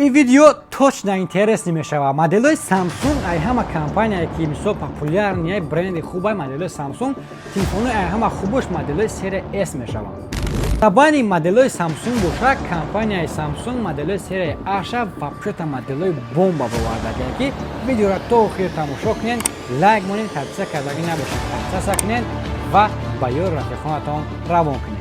Ин видео точно интересный мешавад. Моделҳои Samsung ай ҳама компания, ки мисол популярный, бренди хубай моделҳои Samsung, телефонҳои ай ҳама хубош моделҳои серия S мешаванд. Табани моделҳои Samsung боша, компанияи Samsung моделҳои серияи Аша вообще-то моделҳои бомба бовардагия, ки видеоро то охир тамошо кунед, лайк монед, подписка кардагӣ набошед, подписка кунед ва ба ёру рафиқонатон равон кунед.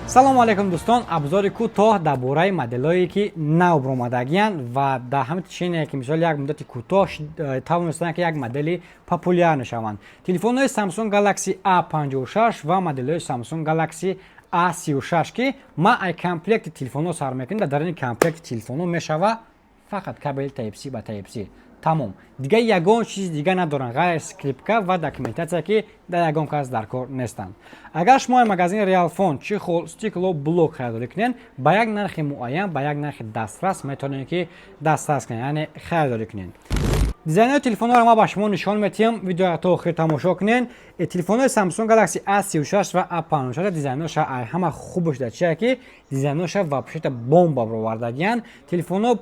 Салому алайкум, дӯстон! Обзори кӯтоҳ дар бораи моделҳое, ки нав баромадагиянд ва дар ҳамин течение, ки мисол як муддати кӯтоҳ тавонистанд, ки як модели популяр мешаванд: телефонҳои Samsung Galaxy A56 ва моделҳои Samsung Galaxy A36, ки ман ай комплекти телефонҳо сар мекунем. Дар даруни комплекти телефонҳо мешава фақат кабели Type-C ба Type-C, тамом. Дигар ягон чизи дига надоранд, ғайр скрепка ва документация, ки дар ягон кас дар кор нестанд. Агар шумо магазини Реалфон чехол, стекло, блок харидорӣ кунед, ба як нархи муайян, ба як нархи дастрас метавонед, ки дастрас кунед, яъне харидорӣ кунед. Дизайнҳои телефонҳоро ман ба шумо нишон метиҳам, видеоро то охир тамошо кунед. Телефонҳои Samsung Galaxy A36 ва A56 дизайнҳоша ҳама хубаш дар чия, ки дизайнҳоша вообще-то бомба баровардагиянд. Телефонҳо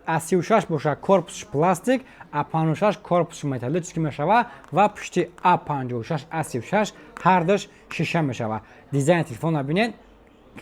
A36 боша, корпусш пластик, A56 корпусш металлический мешава ва пушти A56, A36 ҳардаш шиша мешава. Дизайни телефонро бинед,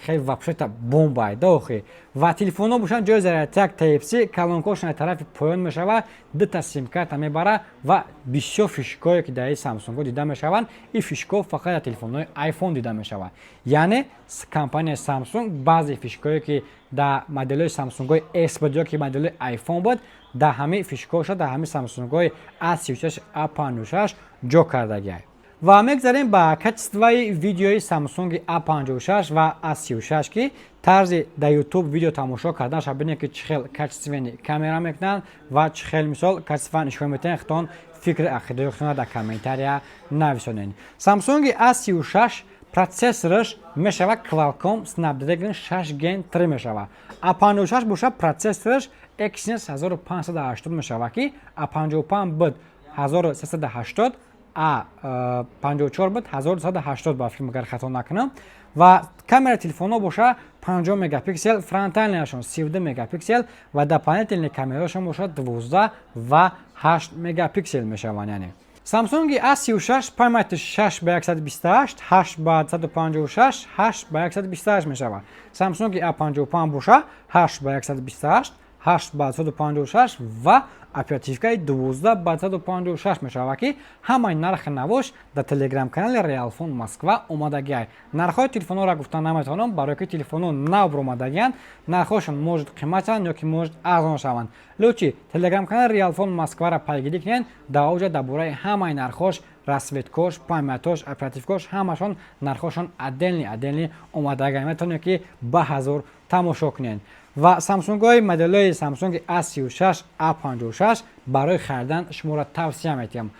хеле вообще-то бомба да охи. Ва телефонҳо бошанд, ҷои зарядтак Type-C, колонкаошон аз тарафи поён мешава, дута симкарта мебара ва бисёр фишкое, ки дар ин Самсунгҳо дида мешаванд, ин фишкаҳо фақат дар телефонҳои iPhone дида мешавад. Яъне компанияи Samsung баъзе фишкое, ки дар моделҳои Самсунгҳои S буд ё ки моделҳои iPhone буд, дар ҳамаи фишкаҳоша дар ҳамаи Самсунгҳои A36, A56 ҷо кардагиай. Ва мегзарем ба качествои видеои Samsung A56 ва A36, ки тарзи дар YouTube видео тамошо карданша бинед, ки чӣ хел качественный камера мекунанд ва чӣ хел мисол качество нишон метиҳанд. Худтон фикри ақидаи худтонро дар комментария нависонед. Samsung A36 процессораш мешава Qualcomm Snapdragon 6 Gen 3 мешава. A56 боша, процессораш Exynos 1580 мешава, ки A55 буд 1380, A54 буд 1280, ба фикр, агар хато накунам. Ва камера телефонҳо боша, 50 мегапиксел фронтальныйашон, 32 мегапиксел ва дополнительный камераашон боша, 12 ва 8 мегапиксел мешаванд. Яъне Samsung A36 памятиш 6 ба 128, 8 ба 156, 8 ба 128 мешавад. Samsung A55 боша, 8 ба 128, 8 ба 156 ва оперативкаи 12 ба 156 мешавад, ки ҳамаи нархи навош дар телеграм-канали Реалфон Москва омадагиай. Нархҳои телефонҳоро гуфта наметавонам, барое ки телефонҳо нав баромадагианд, нархҳошон может қиматанд ё ки может арзон шаванд. Лучше телеграм-канали Реалфон Москваро пайгирӣ кунед. Дар оҷа дар бораи ҳамаи нархҳош, расцветкош, памятош, оперативкош, ҳамашон нархҳошон отдельный отдельный омадагиай, метавонед, ки ба ҳазор тамошо кунед. Ва Самсунгҳои моделҳои Samsung A36, A56 барои харидан шуморо тавсия метиҳам.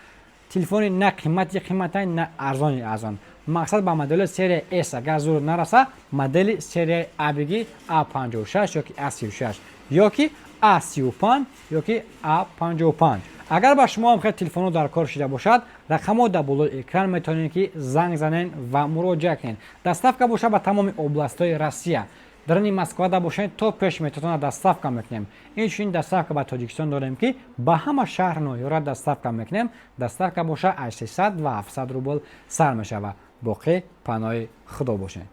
Телефони на қимати қиматай, на арзони арзон. Мақсад, ба модели серияи S агар зур нараса, модели серияи A биги, A56 ёки A36 ёки A35 ёки A55. Агар ба шумо ҳам хел телефонҳо дар кор шида бошад, рақамҳо дар болои экран, метавонед, ки занг занед ва муроҷиат кунед. Доставка боша ба тамоми областҳои Россия. Даруни Москвада бошед, то пеш метавона доставка мекунем. Инчунин доставка ба Тоҷикистон дорем, ки ба ҳама шаҳр, ноҳияро доставка мекунем. Доставка боша, аз 300 ва 700 рубл сар мешавад. Боқӣ паноҳи Худо бошед.